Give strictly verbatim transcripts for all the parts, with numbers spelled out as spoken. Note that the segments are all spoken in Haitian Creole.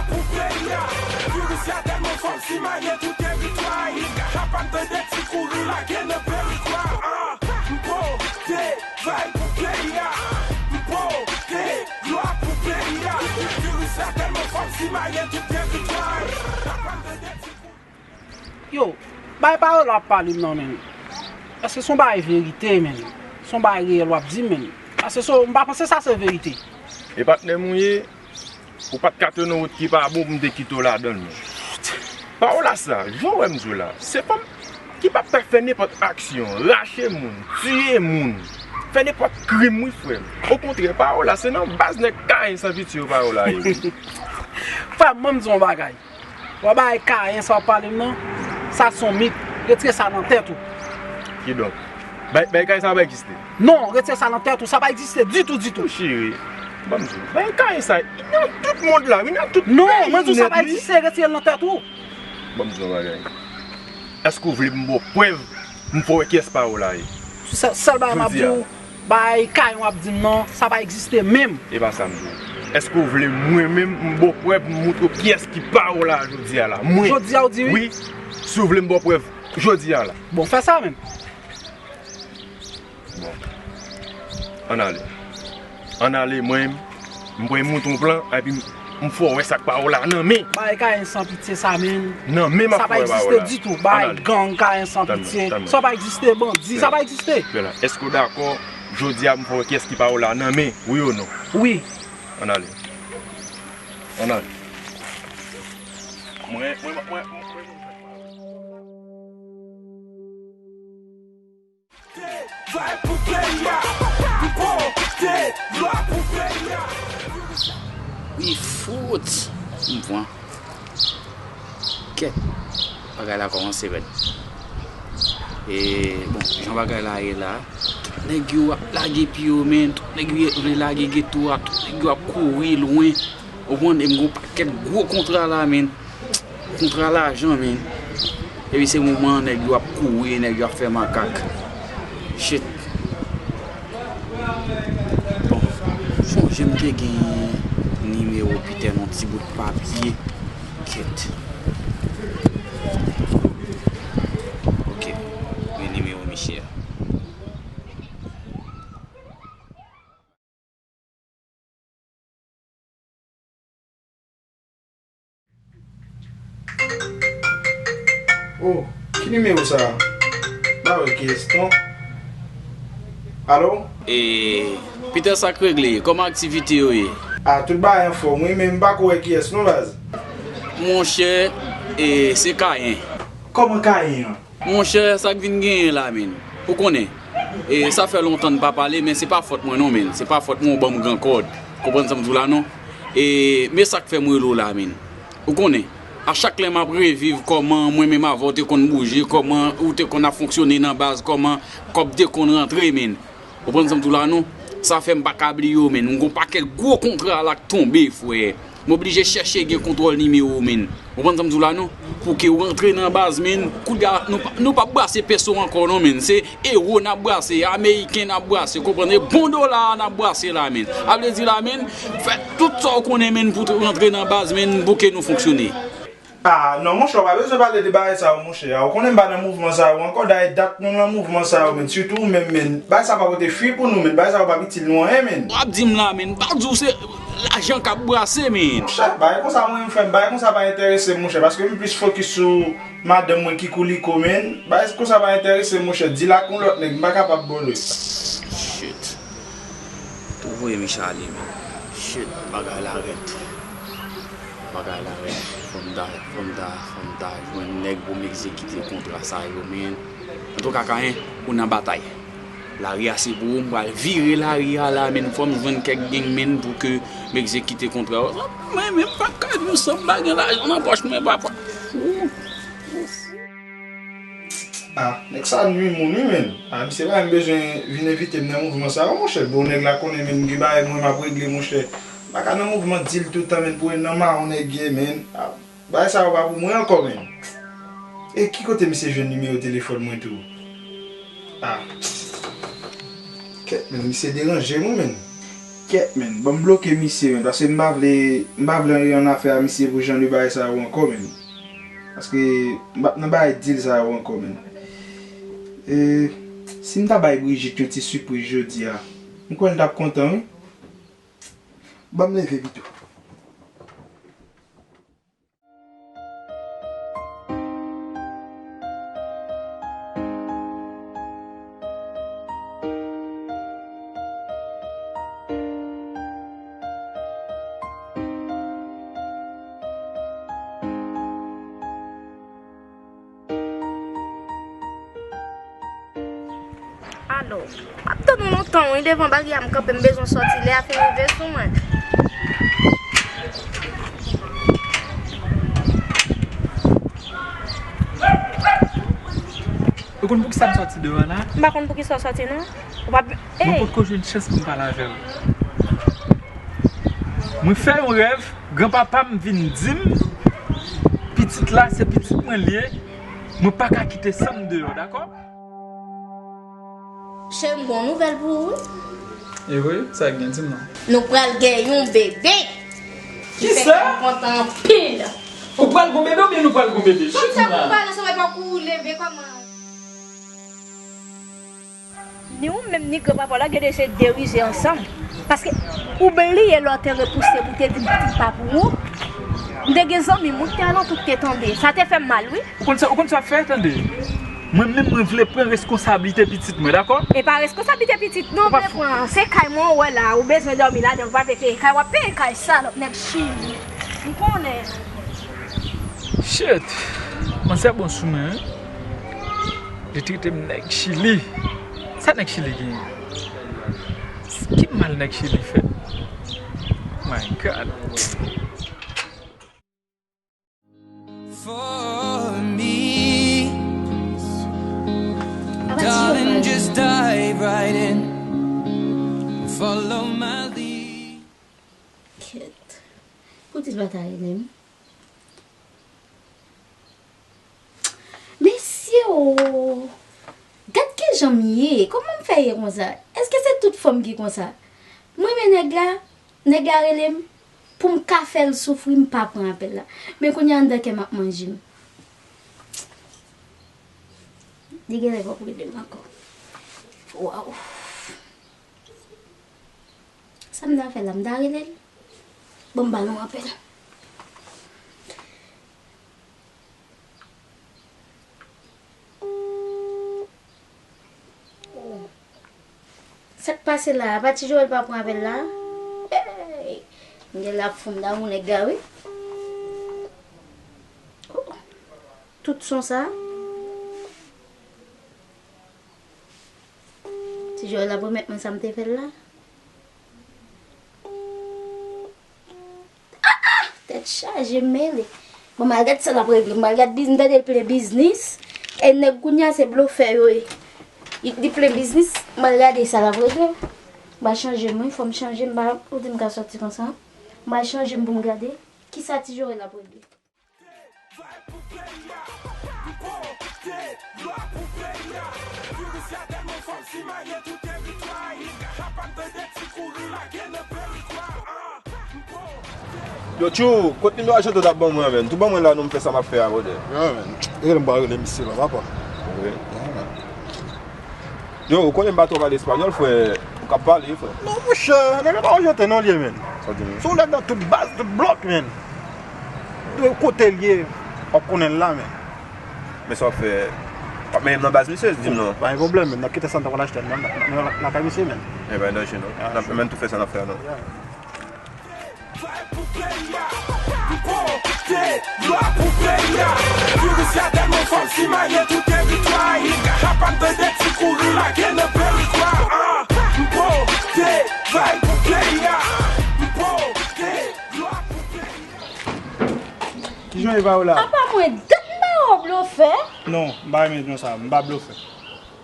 Pou peyi a, viris la tèlman fò, m simaye tout teritwa. Chak fwa m tande ti kouri lage nan perikwa. Ah, m pote vay pou peyi a. M pote glwa pou peyi a. Viris la tèlman fò, m simaye tout teritwa. Chak fwa m tande ti kouri Yo, bay pawòl w ap pale m nan, menn. Èske se yon bagay verite, menn? Se yon bagay reyèl w ap di m, menn? Paske so, m pa panse sa se verite. E patnè m ou ye, ou pa t ka tounen wout ki pa bon pou m te kite w ladan l, menn. Paola sa, jan w wè m di w la, se fanm ki p ap fè, fè nenpòt aksyon, rache moun, tiye moun, fè nenpòt krim, wi, frè m. Okontrè, Paola, se nan baz nèg Kayen san pitye yo Paola ye, wi. Frè m, ban m di w yon bagay. W ap bay Kayen sa w ap pale m nan, sa se yon mit. Retire sa nan tèt ou. Kidonk, bay, bay Kayen sa pa egziste? Non, retire sa nan tèt ou, sa pa egziste ditou, ditou. Cheri, ban m di w, bay Kayen sa, nan tout mond la, wi, nan tout peyi nèt, wi. Non, mwen di w sa pa egziste, retire l nan tèt ou. Ban m di w yon bagay. Èske w vle m ba w prèv, m fè w wè kiyès Paola ye? Sèl, sèl bagay m ap di w, bay Kayen w ap di m nan, sa pa egziste menm. E pa sa m di w. Èske w vle mwen menm m ba w prèv, m moutre w kiyès ki Paola jodi a la? Mwen. Jodi a w di wi? Wi. Si w vle m ba w prèv jodi a la. Bon, fè sa menm. Bon. Ann ale. Ann ale, mwen menm, m pral monte yon plan, epi m, m fè w wè sa k Paola nan men. Bay Kayen san pitye sa, menn. Nan men m ap fè w wè Paola. Sa pa egziste ditou. Bay gang Kayen san pitye. Sa pa egziste, bandi, sa pa egziste. Bella, èske w dakò? Jodi a, m fè w wè kiyès ki Paola nan men, wi ou non? Wi. Ann ale. Ann ale. Mwen, mwen, mwen, mwen, mwen. Travay pou peyi a. M pote glwa pou peyi a. Wi, fout. M pran. Kèt. Bagay la kòmanse rèd. E, bon, jan bagay la ye la, tout nèg yo ap lage pye yo, men, tout nèg yo vle lage geto a, tout nèg yo ap kouri lwen. Ou konprann, e m gon pakèt gwo kontra la, men. Kontra lajan, men. Epi se moman an nèg yo ap kouri, nèg yo ap fè makak. Shit. Bon, sonje m te gen nimewo Peter nan ti bout papye. Kèt. Ok, men nimewo misye a. Oh, ki nimewo sa a? M pa wè kiyès non. Alo? E, Peter, sa k regle? Kòman aktivite yo ye? A, tout bagay anfòm wi, men m pako wè kiyès non, baz. Monchè, e, se Kayen. Kòman Kayen an? Monchè, sa k vin genyen la, menn? Ou konnen, e, sa fè lontan n pa pale, men se pa fòt mwen non, menn. Se pa fòt mwen, ou ban m gran kòd. Konprann sa m di w la, non? E, men sa k fè m rele w la, menn. Ou konnen, a chak lè m ap reviv kòman mwen menm avè w te konn bouje, kòman ou te konn ap fonksyone nan baz, kòman kòb te konn rantre, menn. Ou konprann sa m di w la, non? Sa fè m pa ka bliye w, menn. M gon pakèt gwo kontra la k tonbe, frè. M oblije chèche gen kontwòl nimewo w, menn. Ou konprann sa m di w la, non? Pou ke w rantre nan baz, menn. Koulye a, nou pa, nou p ap brase peso ankò, non, menn. Se ewo n ap brase, ameriken n ap brase, konprann? E bon dola a n ap brase la, menn. A vle di la, menn, fè tout sa w konnen, menn, pou w rantre nan baz, menn, pou ke nou fonksyone. Ah, non, monchè, w pa bezwen pale de bagay sa yo, monchè. Ou konnen m pa nan mouvman sa yo ankò, dayè dat nou nan mouvman sa yo, menn. Sitou ou menm, menn. Bagay sa pa pote fwi pou nou, menn. Bagay sa yo p ap itil nou anyen, menn. W ap di m la, menn. M pa di w se lajan k ap brase, menn. Monchè, bagay konsa mwen menm frè m, bagay konsa pa enterese m, monchè. Paske m plis fokis sou madanm mwen ki kou li ko, menn. Bagay konsa pa enterese m, monchè. Deal ak yon lòt nèg, m pa kapab, bro. Shit. Tou voye Michali, men. Shit, bagay la rèd. Bagay la rèd. Fò m ta, fò m ta, fò m ta jwenn nèg pou m egzekite kontra sa yo, men. Antouka, Kayen, ou nan batay. Lari a se pou ou, m pral vire lari a la, men fò m jwenn kèk gang, men, pou ke m egzekite kontra yo. Mwen menm, m p ap ka viv san m pa gen lajan nan pòch mwen, papa. Ah, nèg sa nwi moun wi, menn. Ah, misye pa menm bezwen vin envite m nan mouvman sa yo, monchè. Bon, nèg la konnen, menn, m gen bagay mwen m ap regle, monchè. M pa ka nan mouvman deal tout tan, menn, pou nan mawon nèg ye, menn. Ah, bagay sa yo pa pou mwen ankò, menn. E ki kote misye jwenn nimewo telefòn mwen tou? Ah. Kèt, menn, misye deranje m wi, menn. Kèt, menn. Ban m bloke misye, menn, paske m pa vle, m pa vle antre an afè a misye pou jan de bagay sa yo ankò, menn. Paske m p ap nan bagay dil sa yo ankò, menn. E, si m ta bay Brigitte yon ti sipriz jodi a, m kwè l t ap kontan, wi. Ban m leve pito. Alo, m ap tann ou lontan wi, devan baryè a m kanpe, m bezwen sòti, lè a fin rive sou mwen. Ou konn poukisa m sòti deyò la? M pa konn poukisa w sòti non. Ou pa... Mwen potko jwenn chans pou m pale avè w. Mwen fè yon rèv, granpapa m vin di m, pitit la se pitit mwen l ye, mwen pa ka kite san m deyò, dakò? Cheri, m gen yon nouvèl pou ou wi. E vre? Sa k gen, di m non. Nou pral gen yon bebe. Ki fè ke m kontan anpil. Ou pral gon bebe oubyen nou pral gon bebe? Sa w di m la? Chita pou m pale ansanm epi w leve kòman? Ni ou menm ni granpapa w la gen de se de rize ansanm. Paske ou bliye lè w te repouse pou te di m pitit pa pou ou. M te gen zanmi m wi, ki te alantou, ki te tande. Sa te fè m mal wi. Ou konn sa, ou konn sa w ap fè? Tande. Mwen menm, mwen vle pran reskonsablite pitit mwen, dakò? E pa reskonsablite pitit non, ou pa vle pran. Se kay mwen ou wè la, ou bezwen dòmi ladan, ou pa vle peye kay, w ap peye kay, salòp, nèg Chili. M konnen. Shit. Mwen se bon sou mwen, wi. Li trete m nèg Chili. Sa nèg Chili genyen? Ki mal nèg Chili fè? My God. For me. Darling, just dive right in. Follow my lead. Kèt. Poutèt pa ta rele m. Mesye o! Gad kijan m ye! Kòman m fè ye konsa? Èske se tout fanm ki konsa? M renmen nèg la, nèg la rele m, pou m ka fè l soufri, m pa pran apèl la. Men kounye a anndan kè m ap manje m. Li genlè p ap rele m ankò. Waw! Sa m ta fè la, m ta rele l? Bon, m ba l yon apèl. Sa k pase la? Pa ti Joel pa pran apèl la? Hey! M gen la foum damou nèg la wi. Oh! Tout son sa? Ti Joel ap remèt mwen sa m te fè l la. Ah, ah! Tèt chaje, m mele. Bon, m al gad sa l ap regle. M al gad biz-, m tande l plen biznis. E nèg kounye a se blofè yo ye. Li, li plen biznis, m al gade sa l ap regle. M al chanje m wi, fò m chanje m, m pa kote m ka sòti konsa. M al chanje m pou m gade kisa Ti Joel ap regle. Yo, Tchou, kot nimewo a Jeto t ap ban mwen an, menn? Tou ban mwen la non, m fè sa m ap fè a, brother. Ya, menn. Rele m, pa rele misye la, papa. Wi. Ya, menn. Yo, ou konnen m pa twò pale espanyòl, frè. Ou ka pale, frè. Non, monchè, nèg la pa Ajanten non, li ye, menn. Sa w di, menn? Se yon nèg nan tout baz, tout blòk, menn. Tout kote l ye, w ap konnen l la, menn. Men sa w ap fè? W ap menye m nan baz misye, di m non. Pa gen pwoblèm, menn. N ap kite sa n t ap pral achte nan, nan, nan, nan lakay misye, menn. E pa gen danje, non. N ap, menn, tou fè sa n ap fè a, non. Vibe pou peyi a, m pote dlo pou peyi a. Viris la tèlman fò l simaye tout teritwa. Nèg la pa m tande ti kouri lage nan perikwa. Ah, m pote vibe pou peyi a. M pote dlo pou peyi a. Kijan e ba w la? Apa mwen dat m ba w blofè? Non, m pa renmen non sa, m pa blofè.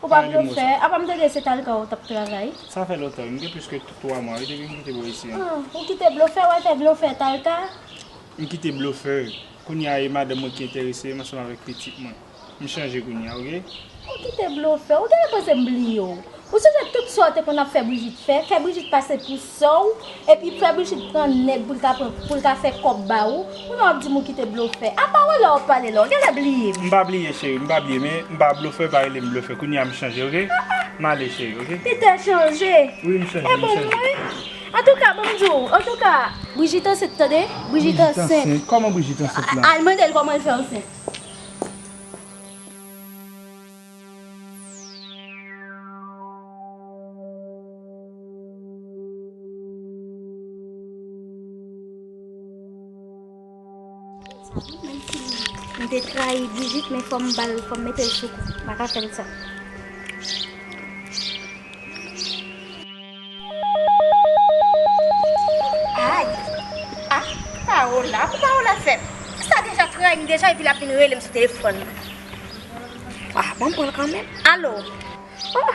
Ou pa blofè, apa m tande se Talka ou t ap travay? Sa fè lontan, m gen plis ke twa mwa, wi, depi m kite bò isi an. Ah, ou kite blofè, w al fè blofè Talka? M kite blofè. Kounye a, e madanm mwen ki enterese m ansanm avèk pitit mwen. M chanje kounye a, oke? Ou kite blofè, ou genlè panse m bliye w. Ou sonje tout sa w te konn ap fè Brigitte fè? Fè Brigitte pase pou sè w, epi fè Brigitte pran nèg pou l ka pran, pou l ka fè kòb ba ou. Kounye a w ap di m ou kite blofè. A pawòl la w ap pale la, w genlè bliye m. M pa bliye, cheri, m pa bliye, men m pa blofè, pa rele m blofè. Kounye a m chanje, oke? M ale, cheri, oke? Peter chanje. Wi, m chanje, m chanje. E bon, mwen. Antouka, ban m di w, antouka, Brigitte ansent, tande? Brigitte ansent. Kòman Brigitte ansent la? Al mande l kòman l fè ansent. Menm si m te trayi Brigitte, men fò m ba l, fò m mete l sou kou. M pa ka fè l sa. Ay! Ah, Paola, pou Paola fè m. Sa deja trayi m deja, epi l ap vin rele m sou telefòn. Ah, ban m pran l kanmenm. Alo? Oh,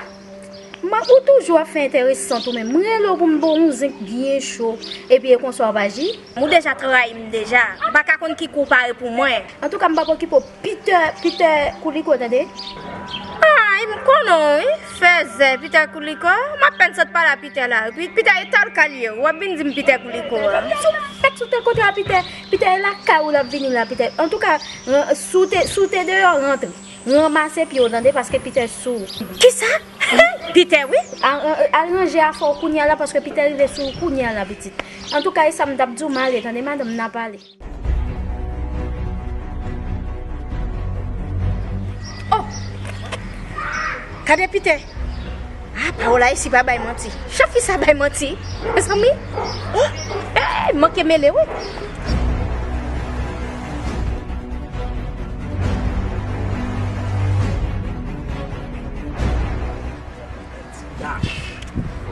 man, ou toujou ap fè enteresant ou menm. M rele w pou m ba w yon zenk byen cho, epi e konsa w ap aji? Ou deja trayi m deja. M pa ka konn ki kou w pare pou mwen. Antouka, m p ap okipe w. Peter, Peter Kouliko, tande? Ay, m konnen w, wi. Fèzè, Peter Kouliko. M apèn sot pale a Peter la. Pi-, Peter e tal ka l ye. W ap vin di m Peter Kouliko a. Si w fèk sou tèl kote a Peter, Peter e lakay ou l ap vini la, Peter. Antouka, si w te, si w te deyò, rantre. Ranmase pye w, tande, paske Peter sou ou. Kisa? Peter, wi. A-, a-, al ranje afè w kounye a la, paske Peter rive sou ou kounye a la, pitit. Antouka, e sa m t ap di w, m ale, tande, madanm, n a pale. Oh! Gade Peter! Ah, Paola isi pa bay manti. Jan fi sa bay manti, mezanmi. Oh! Eh, manke mele, wi.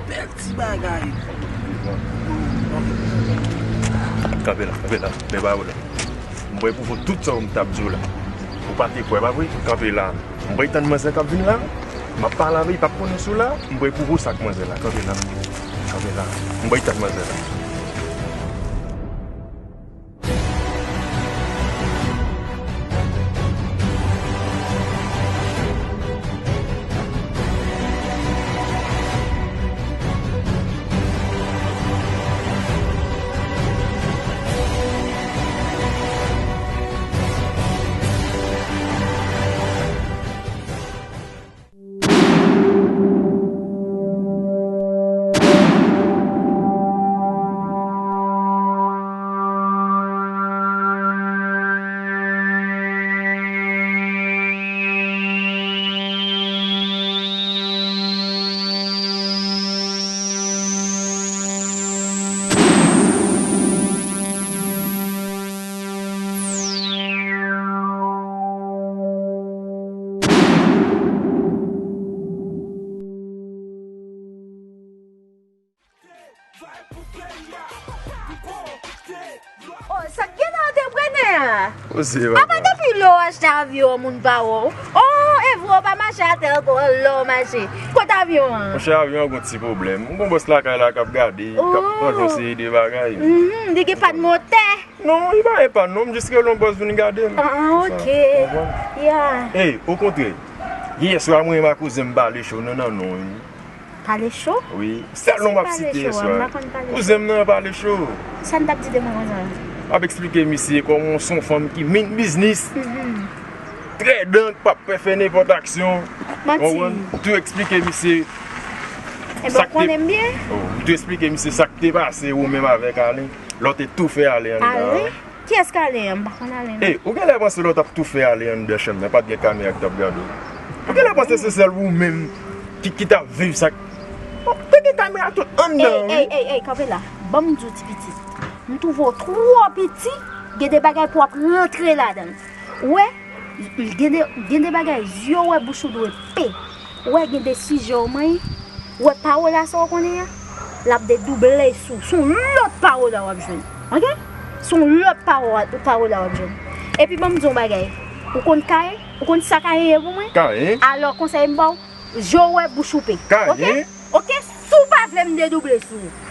Bèl ti bagay. Kanpe la, kanpe la, men pa ou la. M pral pwouve w tout sa w m t ap di w la. Ou pa te kwè, pa vre? Kanpe la. M pral tann manzè k ap vin la. M ap pale avè l, li p ap konnen si w la. M pral pwouve w sa k manzè la. Kanpe la. Kanpe la. M pral tann manzè la. Oh, sa k gen nan antreprenè a? Apa depi lè w achte avyon an, moun pa wè w? Oh, e vre w pa mache atè ankò, lè w mache. Kote avyon an? Monchè, avyon an gon ti pwoblèm. M gon bòs lakay la k ap gade, k ap ranjse de bagay. Mhm, li gen pàn motè. Non, li pa gen pàn non, m jis rele yon bòs vin gade m. Ah, ok. Ou konprann? Yeah. Ey, okontrè, yè swa mwen menm ak kouzen m pale cho nan nan non wi. Pale cho? Wi, sèl non m ap site yè swa. Kouzen m nan pale cho. Sa n t ap di de mwen konsa? M ap eksplike misye kòman w se yon fanm ki mean business. Mhm. Trè dan, k p ap pè fè nenpòt aksyon. Manti. Ou konprann? M tou eksplike misye sa k te, oh, m tou eksplike misye sa k te pase ou menm avèk Alen. Lè w te tou fè Alen anndan an. Alen? Kiyès k Alen an? M pa konn Alen non. Ey, ou genlè panse lè w t ap tou fè Alen anndan chanm nan, pa t gen kamera ki t ap gade w? Ou genlè panse se sèl ou menm ki, ki t ap viv sa k, oh, te gen kamera tout anndan an, wi. Ey, ey, ey, ey, kanpe la. Ban m di w ti pitit. M twouve w twò piti, gen de bagay pou w ap rantre ladan l. Ou wè? Gen de, gen de bagay, zye w wè, bouch ou dwe pe. Ou wè, gen de sijè w manyen, ou wè Paola sa w konnen an, l ap dedouble sou, s on lòt Paola w ap jwenn. Oke? S on lòt Paola, Paola w ap jwenn. Epi ban m di w yon bagay, ou konn Kayen? Ou konn sa Kayen ye pou mwen? Kayen? Alò, konsèy m ba w, zye w wè, bouch ou pe. Kayen? Oke? Oke? Si w pa vle m dedouble sou ou.